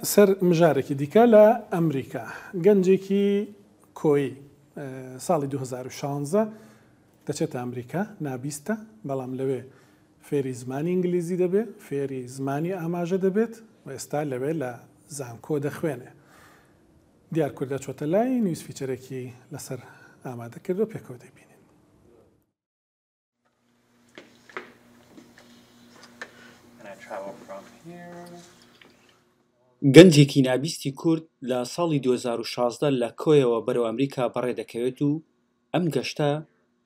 سەر مژارێکی دیکە لە ئەمریکا گەنجێکی کۆیی ساڵی 2016 دەچێتە ئەمریکا نابیستە بەڵام لەوێ فێری زمانی ئینگلیزی دەبێ فێری زمانی ئاماژە دەبێت و ئێستا لەوێ لە زانکۆ دەخوێنێ دیار کوردە چۆتە لای news feature ێکی لەسەر ئامادە کردو پێکەوە دەیبینین. گەنجێکی نابیستی کورد لە ساڵی 2016 لە کۆیەوە بەرەو ئەمریکا بەڕێ دەکەوێت و ئەم گەشتە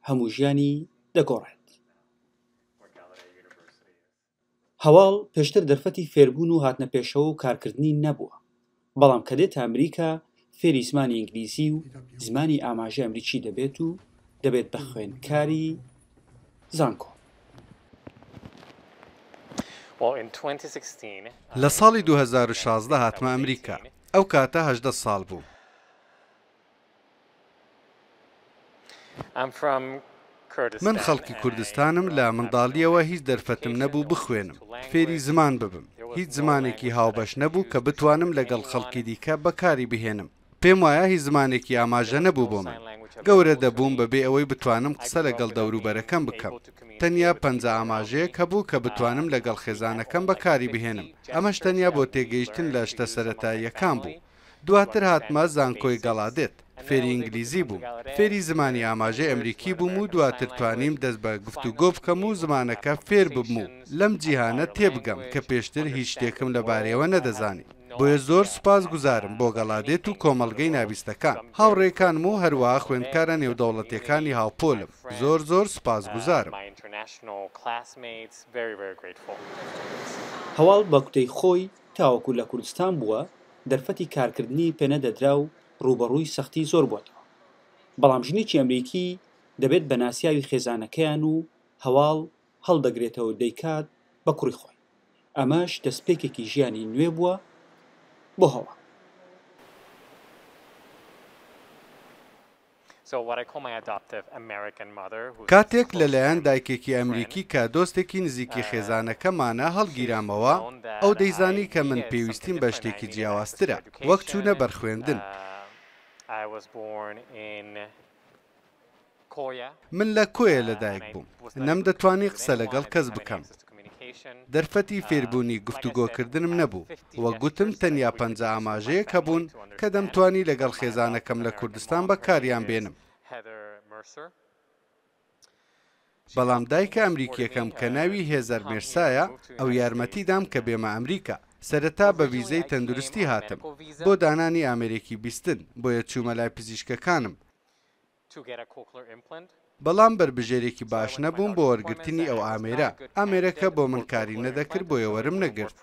هەموو ژیانی دەگۆڕێت. هەواڵ پێشتر دەرفەتی فێربوون و هاتنەپێشەوە و کارکردنی نەبووە، بەڵام کە دێتە ئەمریکا فێری زمانی ئینگلیزی و زمانی ئاماژەی ئەمریکی دەبێت و دەبێت بە خوێندکاری زانکۆ. لە ساڵی 2016 هاتمە ئەمریکا، ئەو کاتە 18 ساڵ بووم. من خەڵکی کوردستانم، لە منداڵییەوە هیچ دەرفەتم نەبوو بخوێنم، فێری زمان ببم، هیچ زمانێکی هاوبەش نەبوو کە بتوانم لەگەڵ خەڵکی دیکە بەکاری بهێنم، پێم وایە هیچ زمانێکی ئاماژە نەبوو بۆ من. گەورە دەبووم بەبێ ئەوەی بتوانم قسە لەگەڵ دەوروبەرەکەم بکەم. تەنیا پەنجە ئاماژەیەک هەبوو کە بتوانم لەگەڵ خێزانەکەم بەکاری بهێنم، ئەمەش تەنیا بۆ تێگەیشتن لە شتە سەرەتاییەکان بوو. دواتر هاتمە زانکۆی گەڵادێت، فێری ئینگلیزی بووم، فێری زمانی ئاماژەی ئەمریکی بووم و دواتر توانیم دەست بە گفتوگۆ بکەم و زمانەکە فێر ببم و لەم جیهانە تێبگەم کە پێشتر هیچ شتێکم لەبارەیەوە نەدەزانی. بۆیە زۆر سوپاسگوزارم بۆ گەڵادێت و کۆمەڵگەی نابیستەکان، هاوڕێکانم و هەروەها خوێندکارە نێودەوڵەتییەکانی هاوپۆلم. زۆر زۆر سوپاسگوزارم. هەواڵ بە گوتەی خۆی تاوەکو لە کوردستان بووە، دەرفەتی کارکردنی پێنەدەدرا و ڕووبەڕووی سەختی زۆر بۆتەوە. بەڵام ژنێکی ئەمریکی دەبێت بە ناسیاوی خێزانەکەیان و هەواڵ هەڵدەگرێتەوە دەیکات بە کوڕی خۆی. ئەمەش دەستپێکێکی ژیانی نوێ بووە بۆ هەواڵ. کاتێک لەلایەن دایکێکی ئەمریکی کە دۆستێکی نزیکی خێزانەکەمانە هەڵگیرامەوە، ئەو دەیزانی کە من پێویستیم بە شتێکی جیاوازترە، وەک چوونە بەر خوێندن. من لە کۆیە لەدایک بووم، نەمدەتوانی قسە لەگەڵ کەس بکەم. دەرفەتی فێربوونی گفتوگۆکردنم نەبوو، وەک گوتم تەنیا پەنجە ئاماژەیەک هەبوون کە دەمتوانی لەگەڵ خێزانەکەم لە کوردستان بەکاریان بێنم. بەڵام دایکە ئەمریکییەکەم کە ناوی هێزەر مێرسایە، ئەو یارمەتی دام کە بێمە ئەمریکا. سەرەتا بە ڤیزەی تەندروستی هاتم، بۆ دانانی ئامێرێکی بیستن، بۆیە چوومە لای پزیشکەکانم. بەڵام بەربژێرێکی باش نەبووم بۆ وەرگرتنی ئەو ئامێرە، ئامێرەکە بۆ من کاری نەدەکرد بۆیە وەرم نەگرت.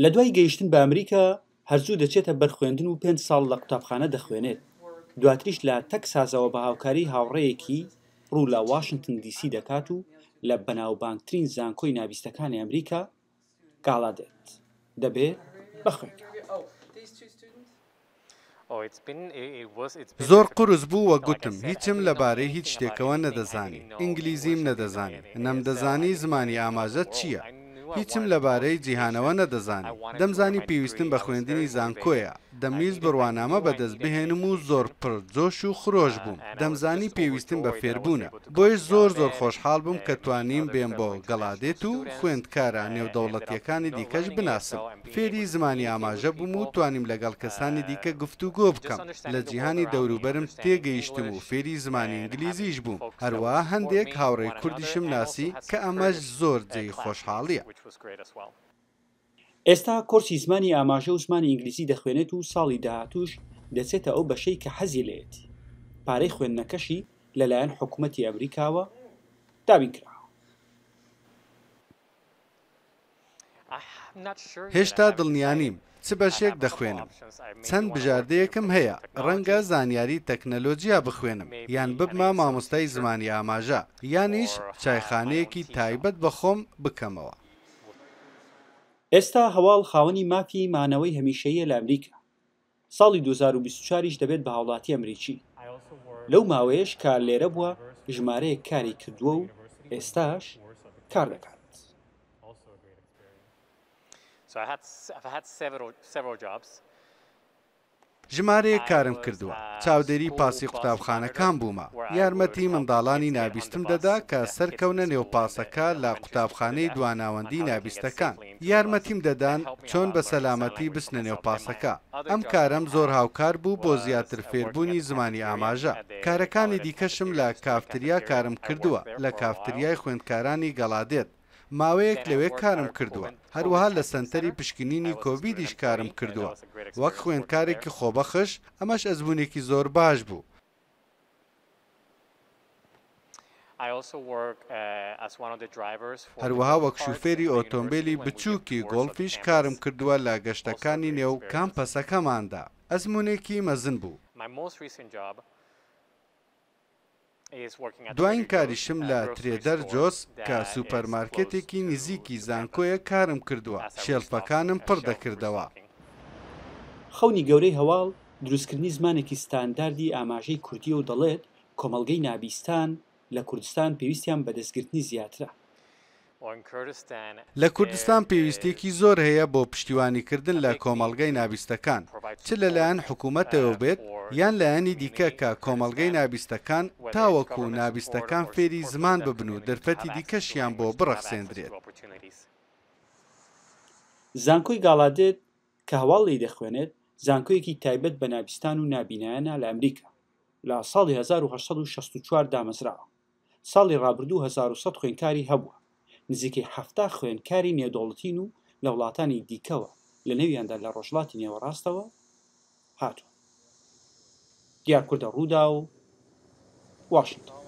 لە دوای گەیشتن بە ئەمریکا هەر زوو دەچێتە بەر خوێندن و پێنج ساڵ لە قوتابخانە دەخوێنێت، دواتریش لە تەکسازەوە بە هاوکاری هاوڕێیەکی ڕوو لە واشنتن دی سی دەکات و لە بەناوبانگترین زانکۆی نابیستەکانی ئەمریکا گاڵادێت دەبێت بە خوێندکار. زۆر قورس بوو وەک گوتم هیچم لەبارەی هیچ شتێکەوە نەدەزانی، ئینگلیزیم نەدەزانی، نەمدەزانی زمانی ئاماژە چییە، هیچم لەبارەی جیهانەوە نەدەزانی، دەمزانی پێویستم بە خوێندنی زانکۆیە، دەمویست بڕوانامە بەدەست بهێنم و زۆر پڕ جۆش و خرۆش بووم، دەمزانی پێویستم بە فێربوونە، بۆیەش زۆر زۆر خۆشحاڵ بووم کە توانیم بێم بۆ گەڵادێت و خوێندکارە نێودەوڵەتییەکانی دیکەش بناسم. فێری زمانی ئاماژە بووم و توانیم لەگەڵ کەسانی دیکە گفتوگۆ بکەم، لە جیهانی دەوروبەرم تێگەیشتم و فێری زمانی ئینگلیزیش بووم، هەروەها هەندێک هاوڕێی کوردیشم ناسی کە ئەمەش زۆر جێی خۆشحاڵییە. ئێستا کۆرسی زمانی ئاماژە و زمانی ئینگلیزی دەخوێنێت و ساڵی داهاتووش دەچێتە ئەو بەشەی کە حەزی لێیەتی، پارەی خوێندنەکەشی لەلایەن حکومەتی ئەمریکاوە دابین کراوە. هێشتا دڵنیانیم چ بەشێک دەخوێنم، چەند بژاردەیەکم هەیە، ڕەنگە زانیاری تەکنەلۆجیا بخوێنم، یان ببمە مامۆستای زمانی ئاماژە، یانیش چایخانەیەکی تایبەت بە خۆم بکەمەوە. ئێستا هەواڵ خاوەنی مافی مانەوەی هەمیشەییە لە ئەمریکا، ساڵی 2024 یش دەبێت بە هاوڵاتی ئەمریکی. لەو ماوەیەش کە لێرە بووە ژمارەیەک کاری کردووە و ئێستاش کار دەکات. ژمارەیەک کارم کردووە، چاودێری پاسی قوتابخانەکان بوومە، یارمەتی منداڵانی نابیستم دەدا کە سەرکەونە نێو پاسەکە لە قوتابخانەی دواناوەندی نابیستەکان، یارمەتیم دەدان چۆن بە سەلامەتی بچنە نێو پاسەکە، ئەم کارەم زۆر هاوکار بوو بۆ زیاتر فێربوونی زمانی ئاماژە، کارەکانی دیکەشم لە کافتریا کارم کردووە، لە کافتریای خوێندکارانی گەڵادێت، ماوەیەک لەوێ کارم کردووە، هەروەها لە سەنتەری پشکنینی کۆڤیدیش کارم کردووە وەک خوێندکارێکی خۆبەخش، ئەمەش ئەزموونێکی زۆر باش بوو. هەروەها وەک شوفێری ئۆتۆمبێلی بچووکی گۆڵفیش کارم کردووە لە گەشتەکانی نێو کامپەسەکەماندا، ئەزموونێکی مەزن بوو. دوایین کاریشم لە ترێدەر جۆس کە سوپەرمارکێتێکی نزیکی زانکۆیە کارم کردووە، شێڵفەکانم پڕ دەکردەوە. خەونی گەورەی هەواڵ دروستکردنی زمانێکی ستانداردی ئاماژەی کوردییە و دەڵێت، کۆمەڵگەی نابیستان لە کوردستان پێویستیان بە دەستگرتنی زیاترە. لە کوردستان پێویستییەکی زۆر هەیە بۆ پشتیوانیکردن لە کۆمەڵگەی نابیستەکان، چ لەلایەن حکوومەتەوە بێت یان لایەنی دیکە کە کۆمەڵگەی نابیستەکان تاوەکو نابیستەکان فێری زمان ببن و دەرفەتی دیکەشیان بۆ بڕەخسێندرێت. زانکۆی گاڵادێت کە هەواڵ لێی دەخوێنێت، زانکۆیەکی تایبەت بە نابیستان و نابینایانە لە ئەمریکا، لە ساڵی 1864 دامەزراوە. ساڵی ڕابردوو 1100 خوێندکاری هەبووە، نزیکەی 70 خوێندکاری نێودەوڵەتین و لە وڵاتانی دیکەوە، لەنێویاندا لە ڕۆژهەڵاتی نێوەڕاستەوە هاتوون. دیار کوردە، رووداو، واشنتن.